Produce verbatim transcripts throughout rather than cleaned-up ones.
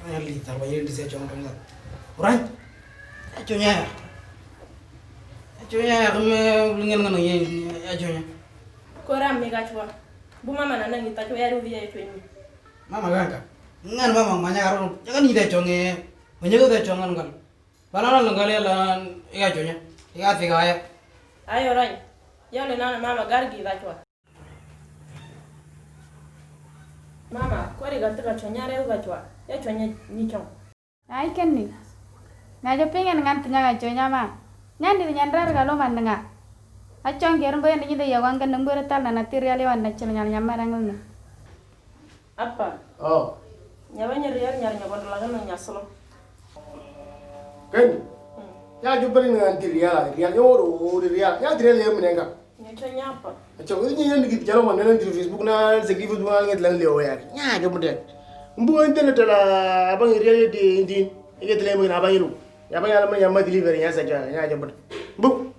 Yali, tarwa yeli se chong tong. Orai. Achonya. Achonya, kami ulingan ngano ye, achonya. Kora mi gachwa. Bu mama na nangi tachwa ya ruvi ya chwenyi. Mama ganga. Ngan mama manya aro. Jaga ni da chonge. Manya ko da chongan kan. Bala na lengale la ya chonya. Ya tiga ya. Ayo rai. Ya le na mama gargi gachwa. Mama, kwari ga tiga chonya re gachwa. Ya chonya ni chong. Ai kenni. Nga jo pingen ngan tinya ga chonya ma. Nyan di nyan rar ga lo man nga. Achong ger mbo ni de ya wang kan mbo tal na na tirial wan na chel nyan nyamar angel ni. Apa? Oh. Nyawa nyerial nyar nyabon lagan nyaslo. Ken. Ya jubal ngan tirial, real yo ro real. Ya tirial ya menenga. Nyacho nyapa? Acha, ini yang di jalo mana nanti Facebook na, segi Facebook na nget lang leo ya. Nya aja mudah. Mbu ente na tala abang real di indi. Ini tala yang abang iru. Ya abang ya lama ya mati liver ya saja. Nya aja mudah. Mbu.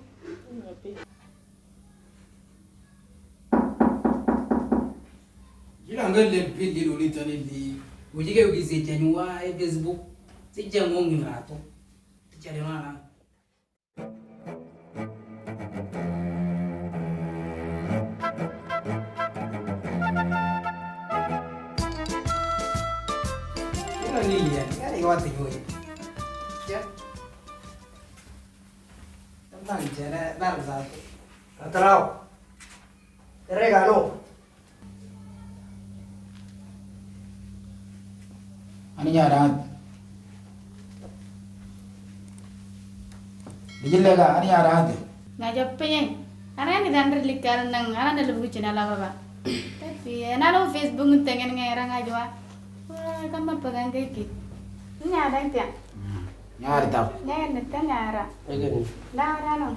Jila ngal le pin di loli tani di. Uji ke uji se chanywa e Facebook. Se chanywa ngi rato. Ti chale na. Ina ni ya, ya ni wati yo. Ya. Tentang jere dar zat. Atrao. Tere gano. Ani nyarat. Dijil lega, ani nyarat. Nga joppe ye. Ana ni dan re likar nang, ana ne lubu china la baba. Tapi ana lo Facebook tengen ngai rang ajwa. Wah, kama pegang keki. Ini ada yang tiang. Nyaari taw. Nyaari ne te nyaara. Egeni. Daara no.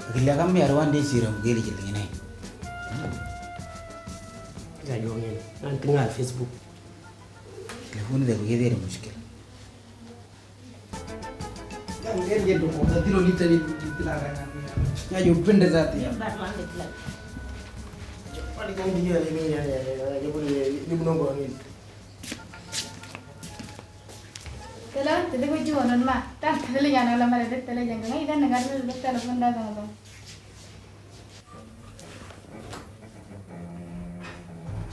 Gila kami arwan di siram gili gili ngene. Ga yo ngene. Nan tengal Facebook. Telephone de gede mushkil. Ya, mungkin dia dukung. Tadi lo nita di, di, di, ya, yo, pindah zat, ya. Paling kau dia ini, ya, ya, ya, ya, dia boleh, dia boleh nongkrong ini. Tela, tela ko jualan ma. Tal tela yana la mare tela jang ngai dan ngar le tela pun da da.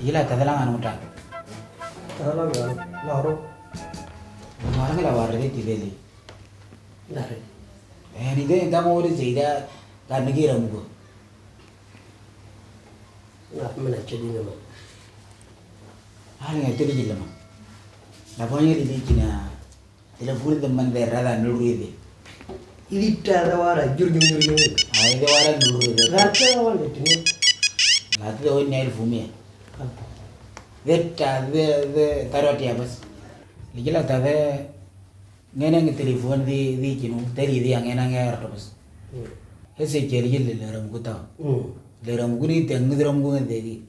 Ila tadala nganu ta. Tadala nganu, lahoro. Mara ngala warre ti beli. Lahore. Eh, ni de ta mo de jida kan ngi ramugo. Na, mana chedi nama. Hal ngai te jilama. Na panya di kina. Telephone de man de rada nuru de. Idi ta da wara jur jur jur jur. Ai de wara nuru de. Rata wala tini. Rata de wani ai fumia. Vetta de de taroti abas. Ligila ta de ngene ngi telephone di di kinu teri di ngene ngi arto bas. Hese keri le le ram kuta. Le ram kuni teng de ram kuni de di.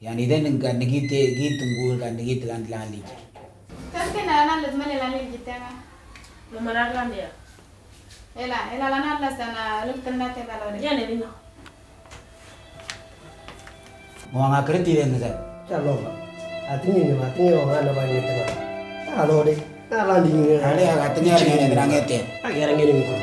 Yani den ganni gite gitungu ganni gite lan lan li. Tanke na lan lazima le lan li gite ma. Mama rar lan dia. Ela ela lan la sana lum tanda te dalo de. Yani ni. Mo nga kreti den sa. Chalo. Atini ni atini o nga na ba ni te ma. Alo de. Na lan di ni. Ale aga atini ni ni rangete. Aga rangete ni ko.